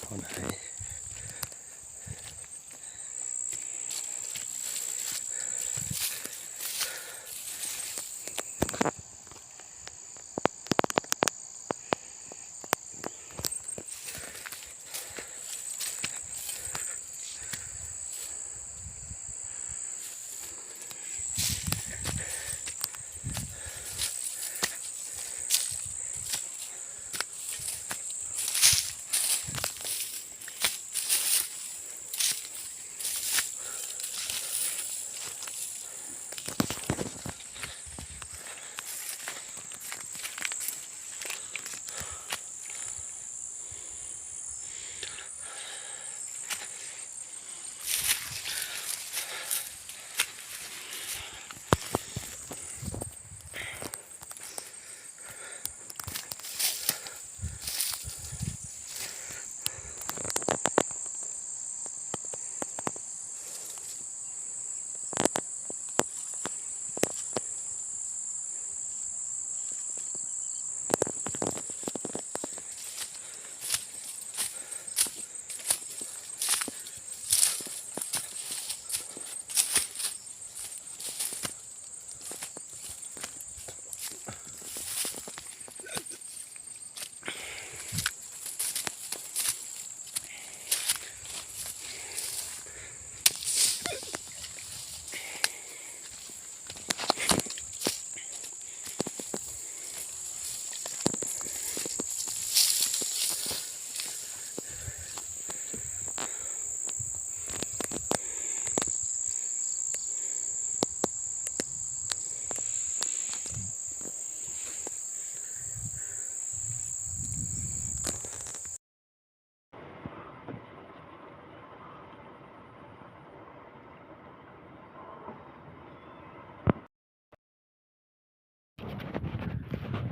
ເອົາໃຫ້.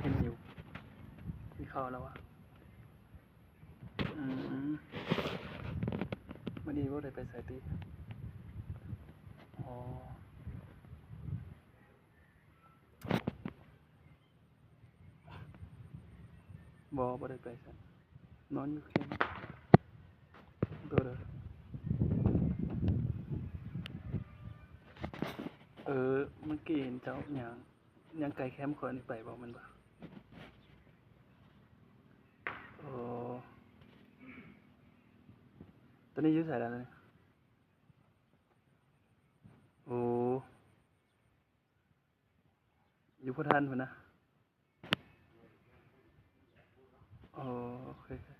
ເຫັນຢູ່ ມີເຂົ້າແລ້ວວະ. ອືມ ມື້ນີ້ບໍ່ໄດ້ໄປໃສຕິ? ອໍ ບໍ່ ບໍ່ໄດ້ໄປໃສ ນອນຢູ່ແຄມ. ໂດຍ ໂດຍ. ເອີ ເມື່ອກີ້ເຫັນເຈົ້າຍ່າງ ຍ່າງໃກ້ແຄມຂ້ອຍນີ້ໄປບໍ່ ແມ່ນບໍ່? ໂອ້ ຕອນນີ້ຢູ່ໃສລະນີ້? ໂອ້ ຢູ່ພູທານພຸ້ນນະ. ອໍ ໂອເຄ.